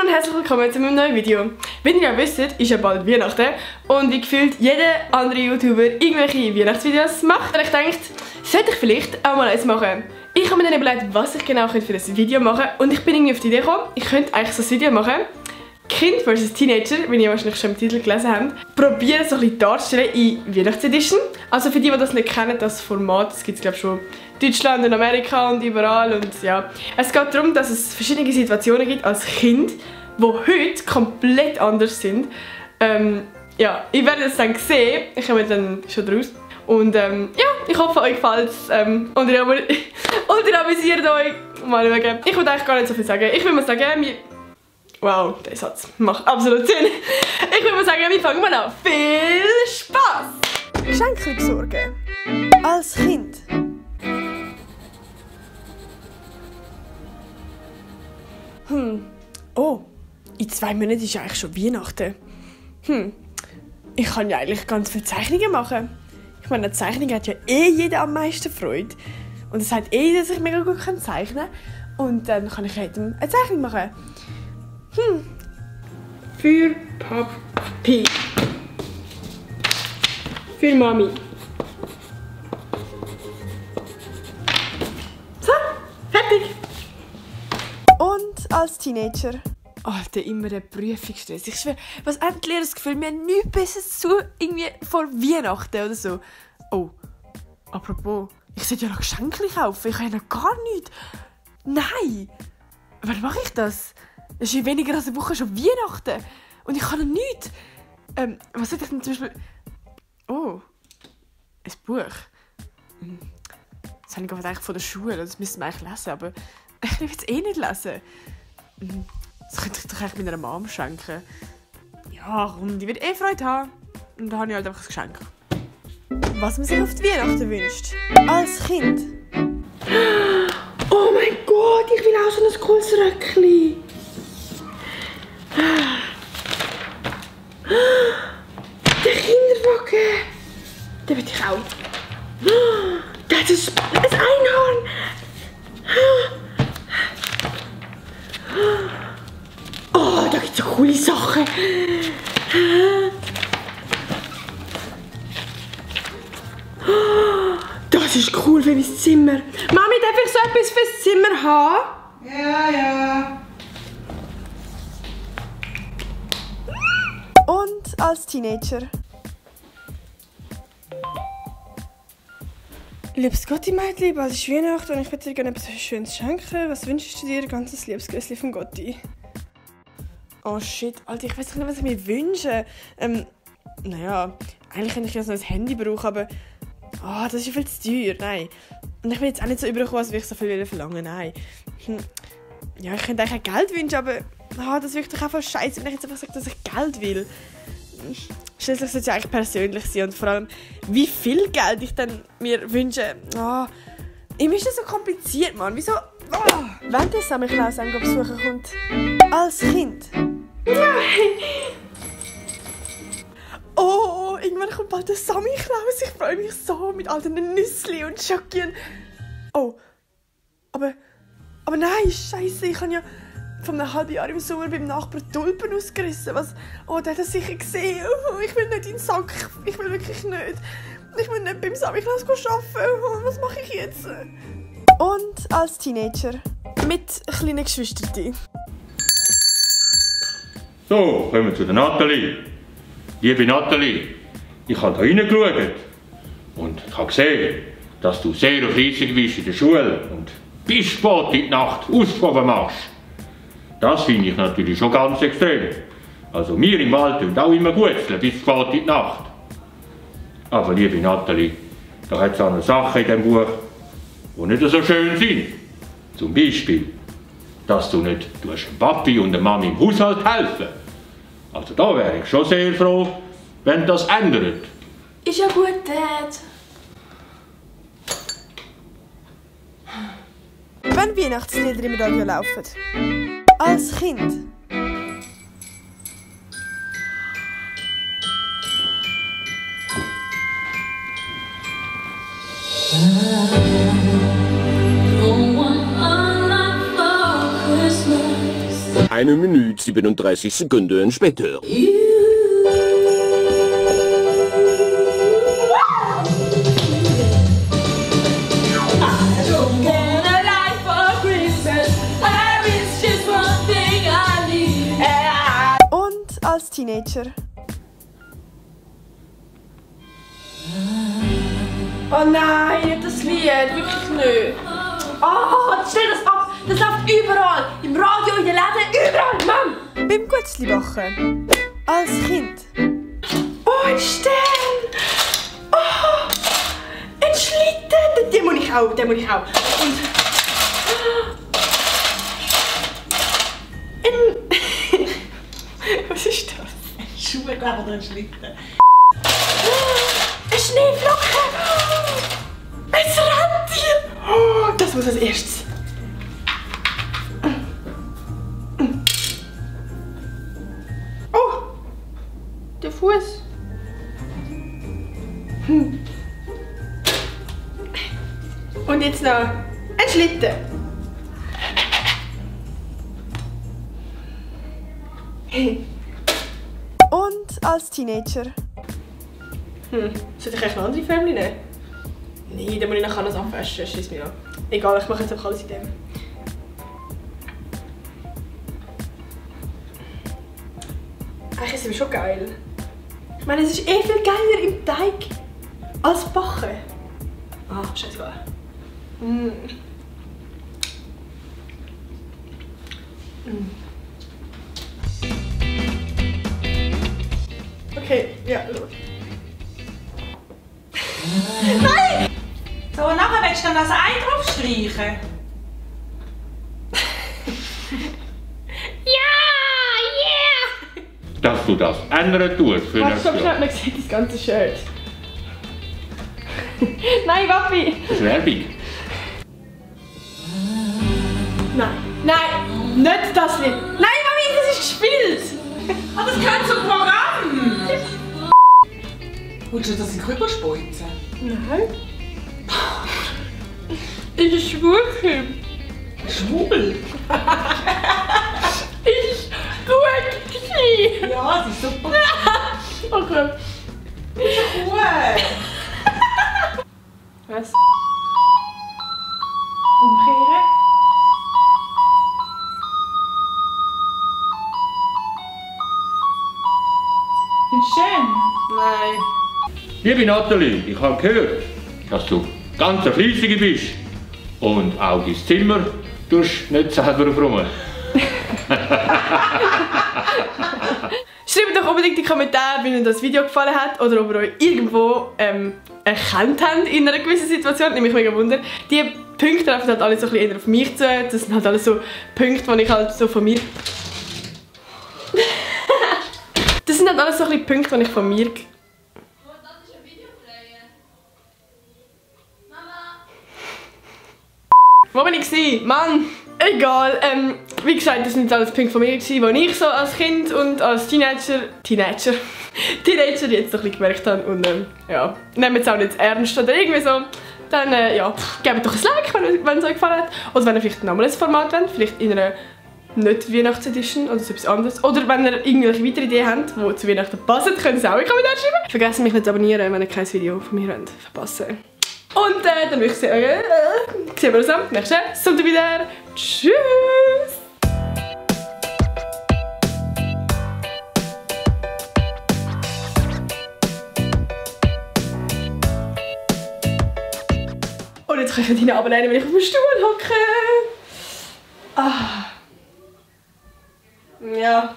und herzlich willkommen zu meinem neuen Video. Wie ihr ja wisst, ist ja bald Weihnachten und wie gefühlt jeder andere YouTuber irgendwelche Weihnachtsvideos macht. Und ich dachte, sollte ich vielleicht auch mal eins machen. Ich habe mir dann überlegt, was ich genau für das Video machen könnte und ich bin irgendwie auf die Idee gekommen, ich könnte eigentlich so ein Video machen. Kind vs. Teenager, wie ihr wahrscheinlich schon im Titel gelesen habt, probieren so ein bisschen darzustellen in Weihnachtsedition. Also für die das nicht kennen, das Format, das gibt es glaube ich schon in Deutschland und Amerika und überall und ja. Es geht darum, dass es verschiedene Situationen gibt als Kind, die heute komplett anders sind. Ja, ich werde es dann sehen, ich komme dann schon draus. Und ja, ich hoffe euch gefällt es und ihr amüsiert euch. Mal schauen. Ich würde eigentlich gar nicht so viel sagen. Ich würde mal sagen, wow, der Satz macht absolut Sinn. Ich würde mal sagen, wir fangen mal an. Viel Spaß! Geschenke besorgen. Als Kind. Oh, in 2 Monaten ist ja eigentlich schon Weihnachten. Ich kann ja eigentlich ganz viele Zeichnungen machen. Ich meine, eine Zeichnung hat ja jeder am meisten Freude. Und es sagt jeder, dass ich mega gut zeichnen kann. Und dann kann ich jedem eine Zeichnung machen. Für Papi. Für Mami. So, fertig. Und als Teenager. Alter, immer der Prüfungsstress. Ich schwöre, was endlich das Gefühl, wir haben nichts Besseres zu irgendwie vor Weihnachten oder so. Oh, apropos, ich sollte ja noch Geschenke kaufen. Ich habe ja noch gar nichts. Nein! Wann mache ich das? Es ist ja weniger als eine Woche schon Weihnachten. Und ich kann noch nichts. Was sollte ich denn zum Beispiel... Oh, ein Buch. Das habe ich eigentlich von der Schule. Das müsste man eigentlich lesen, aber ich will es nicht lesen. Das könnte ich doch eigentlich meiner Mom schenken. Ja, komm, die wird Freude haben. Und dann habe ich halt einfach ein Geschenk. Was man sich auf die Weihnachten wünscht. Als Kind. Oh mein Gott, ich will auch so ein cooles Röckchen. Der Kinderwagen. Den will ich auch. Das ist ein Einhorn. Oh, da gibt es so coole Sachen. Das ist cool für mein Zimmer. Mami, darf ich so etwas fürs Zimmer haben? Ja. Und als Teenager. Liebes Gotti, Mädchen, bald ist Weihnachten und ich würde dir gerne etwas Schönes schenken. Was wünschst du dir? Ganzes liebes Grüßli von Gotti. Oh shit, Alter, ich weiß nicht, was ich mir wünsche. Naja, eigentlich könnte ich ja so ein Handy brauchen, aber... das ist ja viel zu teuer, nein. Und ich will jetzt auch nicht so überkommen, als würde ich so viel verlangen, nein. Ja, ich könnte eigentlich auch Geld wünschen, aber... das wirkt doch einfach scheiße, wenn ich jetzt einfach sage, dass ich Geld will. Schließlich sollte es ja eigentlich persönlich sein und vor allem, wie viel Geld ich dann mir wünsche. Immer ist das so kompliziert, Mann. Wieso? Wenn der Samichlaus einen besuchen kommt. Als Kind. Oh, irgendwann kommt bald der Samichlaus. Ich freue mich so mit all den Nüssli und Schoki. Oh, aber nein, Scheiße, ich habe ja vor einem halben Jahr im Sommer beim Nachbarn Tulpen ausgerissen. Was? Oh, der hat das sicher gesehen. Oh, ich will nicht in den Sack. Ich will wirklich nicht. Ich will nicht beim Samichlaus arbeiten. Oh, was mache ich jetzt? Und als Teenager. Mit kleinen Geschwistern. So, kommen wir zu der Nathalie. Liebe Nathalie, ich habe da reingeschaut und ich habe gesehen, dass du sehr fleissig bist in der Schule und bis spät in die Nacht Ausgaben machst. Das finde ich natürlich schon ganz extrem. Also wir im Wald tun auch immer gut bis spät in die Nacht. Aber liebe Nathalie, da hat es auch eine Sache in diesem Buch, die nicht so schön sind. Zum Beispiel, dass du nicht dem Papi und der Mami im Haushalt helfen. Also da wäre ich schon sehr froh, wenn das ändert. Ist ja gut, Dad. Wenn Weihnachtslieder im Radio laufen. Als Kind. 1 Minute 37 Sekunden später. Und als Teenager. Oh nein, nicht das Lied, wirklich nicht. Oh, stell das ab! Das läuft überall! Im Radio, in den Läden, überall, Mann! Beim Gutzli-Bachen. Als Kind. Oh, ein Stern! Oh, ein Schlitten! Den muss ich auch, Und... Was ist das? Schuhe, glaube ich, oder ein Schlitten. Eine Schneeflocke! Ein Rentier! Oh, das muss als erstes. Oh! Der Fuß. Und jetzt noch ein Schlitten. Und als Teenager. Sollte ich eigentlich noch andere Filme nehmen? Nein, dann muss ich nachher alles abwaschen, schiss mir an. Egal, ich mache jetzt einfach alles in dem. Eigentlich ist es schon geil. Ich meine, es ist eh viel geiler im Teig als backen. Ah, scheißegal. Okay, ja, los. So, und nachher willst du dann das Ei drauf streichen? Dass du das ändern tust für Warte, nächstes stopp, Jahr. man sieht das ganze Shirt. Nein, Papi! Das ist Werbung. Nein, nein, nicht das Lied. Nein, Mami, das ist gespielt! Ah, das gehört zum Programm! Willst du das in Kübel speuzen? Nein. Ich ist schwul. Schwul? Ich ist gut. Ja, das ist super. Okay. Cool. Was? Umkehren. Schön. Nein. Liebe Nathalie, ich habe gehört, dass du ganz eine Fleissige bist. Und auch dein Zimmer tust du nicht selber aufräumen. Schreibt doch unbedingt in die Kommentare, wie euch das Video gefallen hat oder ob ihr euch irgendwo erkannt habt in einer gewissen Situation. Nämlich mega Wunder. Die Punkte treffen halt alle so ein bisschen eher auf mich zu. Das sind halt alles so Punkte, die ich halt so von mir... Das sind halt alles so ein bisschen Punkte, die ich von mir... Wo bin ich gewesen? Mann! Egal, wie gesagt, das sind alles Punkte von mir, die ich so als Kind und als Teenager jetzt so ein bisschen gemerkt habe. Und ja, nehmt es auch nicht ernst oder irgendwie so. Dann ja, gebt doch ein Like, wenn es euch gefallen hat. Oder wenn ihr vielleicht nochmal ein Format wollt, vielleicht in einer nicht Weihnachtsedition oder so etwas anderes. Oder wenn ihr irgendwelche weitere Ideen habt, die zu Weihnachten passen, könnt ihr es auch in die Kommentare schreiben. Vergesst mich nicht zu abonnieren, wenn ihr kein Video von mir wollt verpassen. Und dann würde ich sagen, sehen wir uns am nächsten Sonntag wieder. Tschüss! Und jetzt kann ich nicht runterlehnen, wenn ich auf dem Stuhl hocke. Ah. Ja.